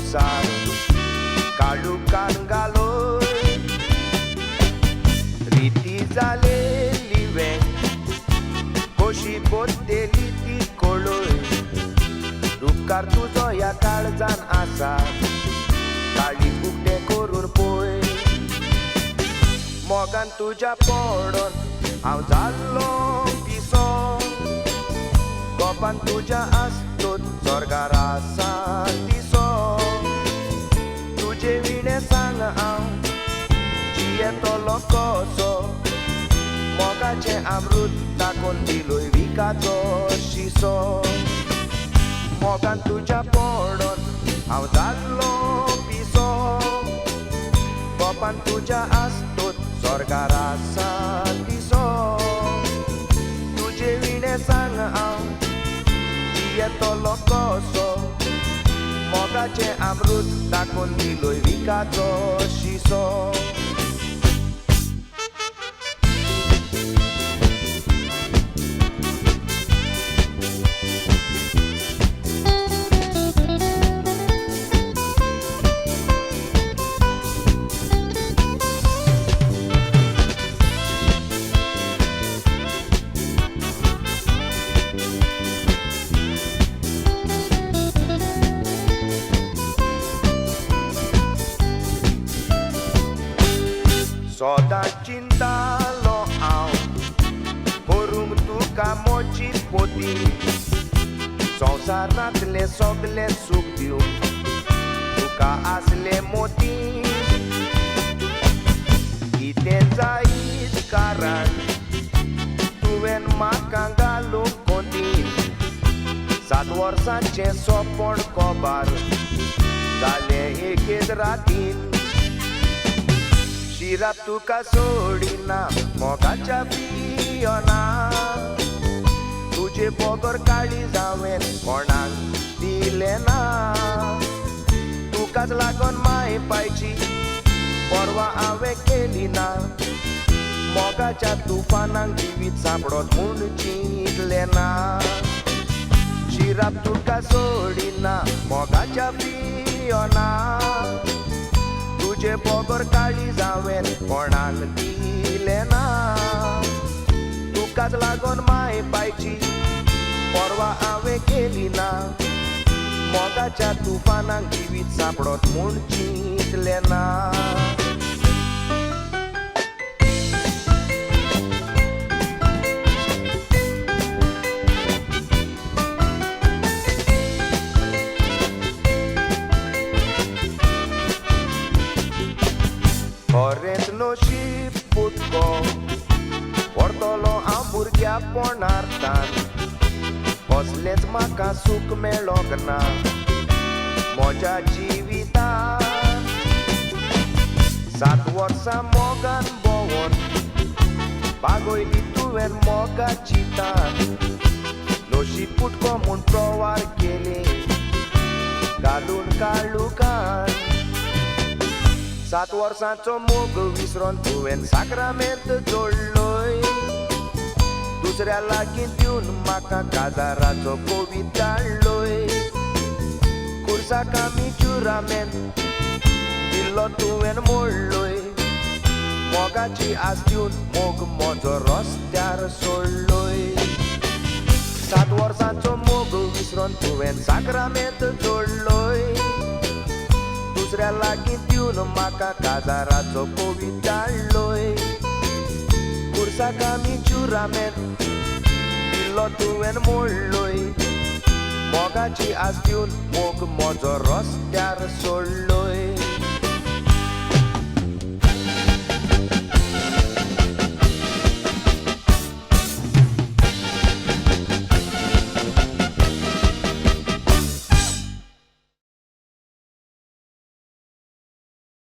कुसार काळुकान घालोय रिती जालेली वेंग कशी बदली ती कळय रुपकार तुजो ह्या काळजान आसा काळीज उक्तें करून पळय मोगान तुज्या पडोन हांव जाल्लो पिसो गोपान तुज्या आसतो स्वर्गार आसा दिसो तुजे विणें सांग हांव जियेतलो कसो मोगाचें अमृत दाखोवन दिलोय विकाचो शिसो मोगान तुज्या पडोन हांव जाल्लो पिसो गोपान तुज्या आसतो स्वर्गार आसा दिसो तुजे विणें सांग हांव जियेतलो कसो मोगाचें अमृत दाखोवन दिलोय विकाचो शिसो. सदां चिंतालो हांव करूंक तुका मोची पोती संवसारांतलें सगलें सूख दिवंक तुका आसलें मोती कितें जायत कारण तुवें म्हाका घालूंक कोंतीन 7 वर्सांचें सोंपण कोबार जालें एकेच रातीन शिराप तुका सोडिना मोगाच्या पियना तुजे बगर काळीज हांवें कोणाक दिलें ना तुकाच लागून माय पायची परवा हांवें केली ना मोगाच्या तुफानाक जिवीत सांपडत म्हूण चिंतलें ना शिराप तुका सोडिना मोगाच्या पियना तुजे बगर काळीज हांवें कोणाक दिलें ना तुकाच लागून माय पायची परवा हांवें केली ना मोगाच्या तुफानाक जिवीत सांपडत म्हूण चिंतलें ना. खरेंच नशीब फुटको परतलो हांव भुरग्यापणार तान कसलेंच म्हाका सूख मेळोंक ना म्हज्या जिवितान 7 वर्सां मोगान भोंवन बागयली तुवें मोगाची तान नशीब फुटको म्हूण प्रवार केली घालून काळुकान 7 वर्सांचो मोग विसरोन तुवें साक्रामेंत जोडलोय दुसऱ्या लागीं दिवन म्हाका काजाराचो कोवीत धाडलोय कुर्साक आमी जुरामेंत दिल्लो तुवें मोडलोय मोगाची आस दिवन मोग म्हजो रस्त्यार सोडलोय 7 वर्सांचो मोग विसरोन तुवें साक्रामेंत जोडलोय दुसऱ्या लागीं दिवन म्हाका काजाराचो कोवीत धाडलोय कुर्साक आमी जुरामेंत दिल्लो तुवें मोडलोय मोगाची आस दिवन मोग म्हजो रस्त्यार सोडलोय.